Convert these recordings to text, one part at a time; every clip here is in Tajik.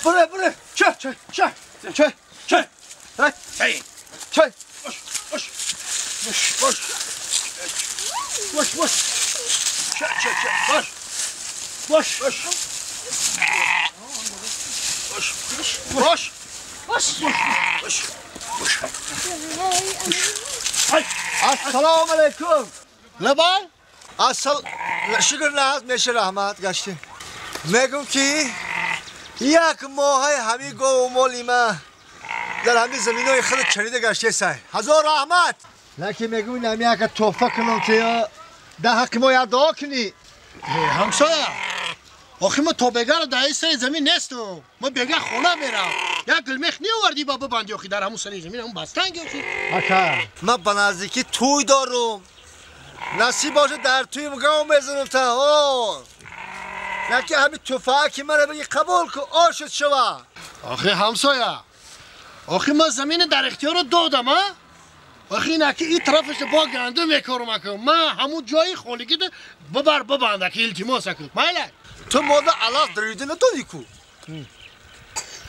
Буре, буре, ча, ча, ча, ча, ча, ча, ча, бош, бош, бош, бош, бош, ча, ча, ча, бош, бош, бош, бош, бош, бош, бош, бош. Ассалому алайкум. Лабай? Ассал, шукр наз, меши раҳмат гашти. Мегум ки як моҳаи ҳамин гову моли ма дар ҳамин заминои худ чарида гаштесай. Ҳазор раҳмат. Лекин мегум ин ҳами яка тӯҳфа кунам ки дар ҳаққи мо як дуо кунӣ. Ҳамсоя, охи ма то бегаро дар ин сари замин нестам. Ма бега хона мерам. Як гулмех неовардӣ ба бибанди охи дар ҳамун сари замин, ҳамун бастанги охи. Ака, ман ба наздикӣ тӯй дорум. Насиб бошад дар тӯй гов мезанам та. Яке ҳамин тӯҳфа ки мара бигӣ қабул кун, ошуд шава. Охи ҳамсоя, охи ман замини дар ихтиёрот додам, а? Охи инаки ин тарафаш бо гандум мекорам ака. Ман ҳамун ҷои холигида бибар бибанд ака, илтимос ака. Майла. Ту мода алаф дарида надодӣ ку?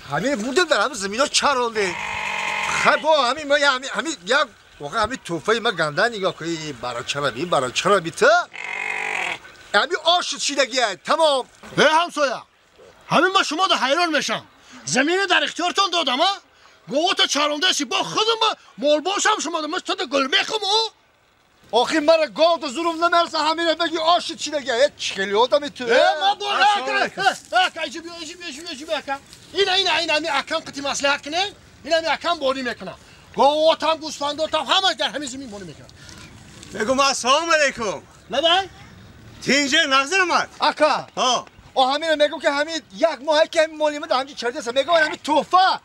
Ҳамин будем дар ҳамин замино чаронде. Хай бо ҳамин ма ҳамин як воқеа ҳамин тӯҳфаи ма ганда нигоҳ кун, барочараби, барочараби ту. Ҳамин ошуд шидагия, тамом. Э ҳамсоя, ҳамин ман шумо да ҳайрон мешам. Замини дар ихтиёртон додам, а? Говото чарондаси бо худам молбошам шумо да ман туда гул мехум о? Охи мара гов да зурум намерса ҳамина беги ошуд шидагия. Э чӣ одами ту? Э ма бо ака, ака, иҷи биё, иҷи биё, иҷи биё, иҷи биё ака. Ина, ина, ина ами акам қити маслиҳат кунем, ина ами акам борӣ мекунам. Говотам, гӯсфандотам ҳамаш дар ҳамин замин борӣ мекунам. Мегум ассалому алайкум. Лабай? Тинҷе назир омад. Ака. Ҳо. О ҳамина мегум ки ҳамин як моҳе ки ҳамин моли ма дар ҳамҷи чаридаста. Мегум ҳамин тӯҳфа.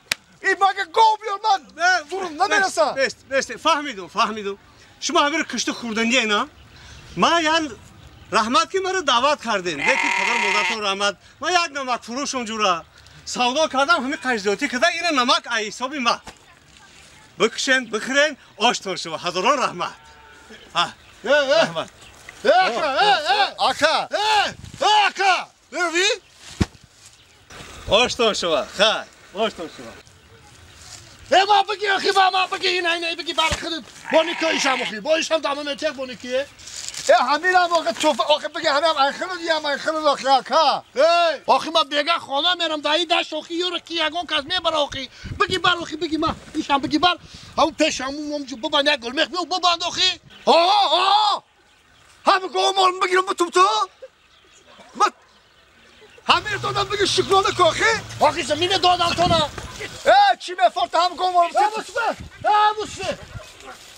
Ин мага гов биёр, ман зурум намераса. Бест, бест, фаҳмидум, фаҳмидум. Шумо ҳамиро кишти хӯрдандие на? Ман ян раҳмат ки маро даъват кардем. Лекин падар модаратон раҳмат. Ман як намак фурӯшам ҷура. Савдо кардам, ҳамин қаждиётӣ кардам, ина намак ай ҳисоби ма. Бикушен, бихӯрен, оштон шумо. Ҳазорон раҳмат. Ҳа. Раҳмат. Ака, ака, ака, мерави? Оштон шумо, хай, оштон шумо. Э ма бигӣ, охи, ма бигӣ, ина, ина, бигӣ бар худат. Бо нико ишам охи, бо ишам дама метех бо никие. Э ҳаминам охи тӯҳфа, охи бигӣ ҳаминам айхилу диям, айхилу охи ака. Э, охи ма бега хона мерам, дар ин дашт охи ёро ки ягон кас мебара охи. Бигӣ бар охи, бигӣ ма, ишам бигӣ бар. Ҳамун пеш ҳамун ҳамҷу бибанд як гулмех биё бибанд охи. О, о! Ҳамин гов молм бигирам бутум ту? Ма ҳамин додам бигӣ шукрона ку охи? Охи замине додам тона. Э, чӣ мефорта ҳам гов молм? Э, мусфе! Э, мусфе!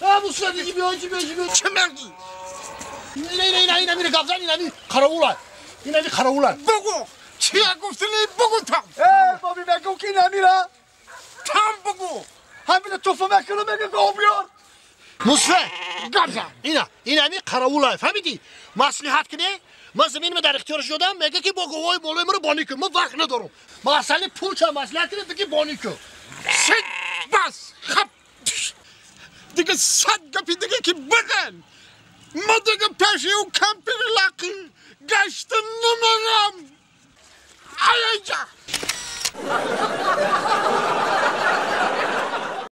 Э, мусфе, иҷи биё, иҷи биё, иҷи биё. Чӣ мегӣ? Ина, ина, ина, ина мире гап зан, ина ми қараулай. Ина ми қараулай. Бугу! Чия гуфтини бугу там! Э, боби мегум ки намира? Там бугу! Ҳамина тӯҳфа мекунам, мега гов биёр. Мусфе, гап зан. Ина, ина ми қараулай, фаҳмидӣ? Маслиҳат кунӣ? Ман заминма дар ихтиёраш додам, мега ки бо говои болои маро бонӣ кун. Ман вақт надорам. Масъалаи пул ча маслиҳат кунӣ, бигӣ бонӣ кун. Шит, бас, хап. Дига сад гапи дига ки биган. Ма дига пеши ӯ кампири лақӣ гашта намерам. Ай, айҷа.